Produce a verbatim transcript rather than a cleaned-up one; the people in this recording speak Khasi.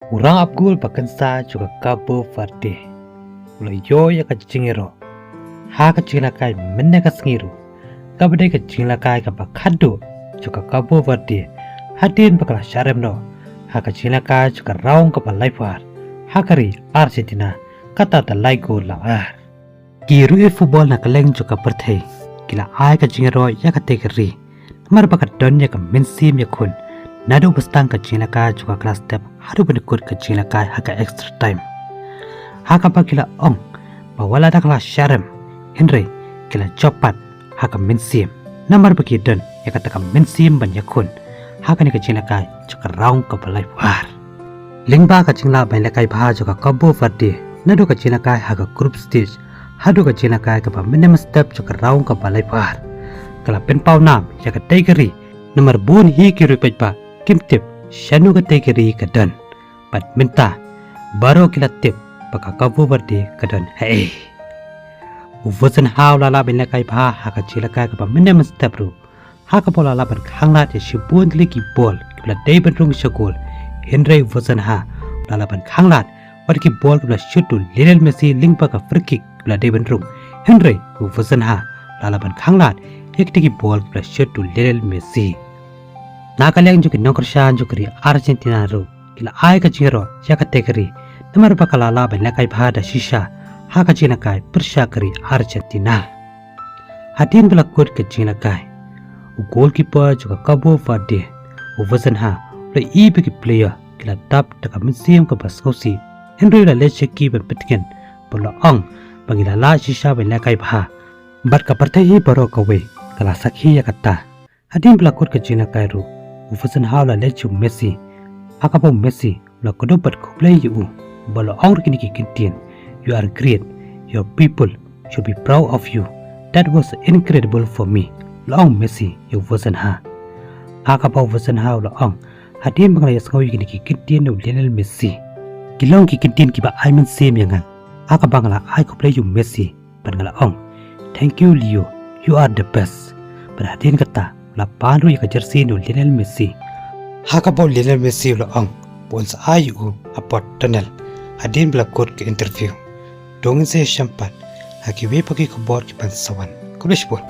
U rangap gol ba kynsa jong ka Cabo Verde u la ïoh ïa ka jingïaroh ha ka jingïalehkai mynne ka sngi ruh, kaba dei ka jingïalehkai kaba khatduh jong ka Cabo Verde hadien ba ka la shah rem noh ha ka jingïalehkai jong ka round kaba laiphew ar ha ka ri Argentina, kata da lai gol la ar. Ki ruh i football na kylleng jong ka pyrthei ki la ai ka jingïaroh ïa katei ka ri namar ba ka don ïa ka mynsiem ïakhun naduh ba sdang ka jingïalehkai jong ka klas step haduh ban kut ka jingïalehkai ha ka extra time. Ha kaba ki la ong ba wat la da ka la shah rem, hynrei ki la jop pat ha ka mynsiem namar ba ki don ïa kata ka mynsiem ban ïakhun ha kane ka jingïalehkai jong ka round kaba laiphew ar. Lyngba ka jinglah ban ïalehkai bha jong ka Cabo Verde naduh ka jingïalehkai ha ka group stage haduh ka jingïalehkai kaba mynne mynstep jong ka round kaba laiphew ar, ka la pynpaw nam ïa katei ka ri namar bun hi ki riewpaidbah kim tip shano katei ka ri ka don. Bad mynta baroh ki la tip ba ka Cabo Verde ka don haei. U Vincent Ha u la lah ban ïalehkai bha ha ka jingïalehkai kaba mynne mynstep ruh, ha kaba u la lah ban khanglad ïa shibun tylli ki bol kiba la dei ban rung sha gol, hynrei u Vincent Ha u la lah ban khanglad wat ki bol kiba la shoot da u Lionel Messi lyngba ka free kick kiba la dei ban rung, hynrei u Vincent Ha u la lah ban khanglad ïa kitei ki bol kiba la shoot da u Lionel Messi. Na ka liang jong ki nongkyrshan jong ka ri Argentina ruh ki la ai ka jingïaroh ïa katei ka ri namar ba ka la lah ban ïalehkai bha da shisha ha ka jingïalehkai pyrshah ka ri Argentina. Hadien ba la kut ka jingïalehkai, u goalkeeper jong ka Cabo Verde, u Vincent Ha, u la ïohi ba ki player ki la dap da ka mynsiem kaba sngewsih, hynrei u la leit sha ki ban pyntngen bad u la ong ba ngi la lah shisha ban ïalehkai bha. Bad ka pyrthei hi baroh kawei ka la sakhi ïa kata. Hadien ba la kut ka jingïalehkai ruh, u Vincent Ha u la leit sha u Messi, ha kaba u Messi u la kdup bad khublei ïa u bad u la ong ruh kine ki kyntien: "You are great, your people should be proud of you. That was incredible for me," u la ong Messi ïa u Vincent Ha. Ha kaba u Vincent Ha u la ong: "Hadien ba nga la ïohsngew ïa kine ki kyntien na u Lionel Messi, ki long ki kyntien kiba ai mynsiem ïa nga. Ha kaba nga la ai khublei ïa u Messi bad nga la ong, 'Thank you Leo, you are the best.'" Bad hadien kata u la pan ruh ïa ka jersey na u Lionel Messi. Ha kaba u Lionel Messi u la ong ba un sa ai ïa u ha Port Tunnel hadien ba la kut ka interview. To ngin sa ïashem pat ha kiwei pat ki khubor ki ban sa wan. Khublei shibun.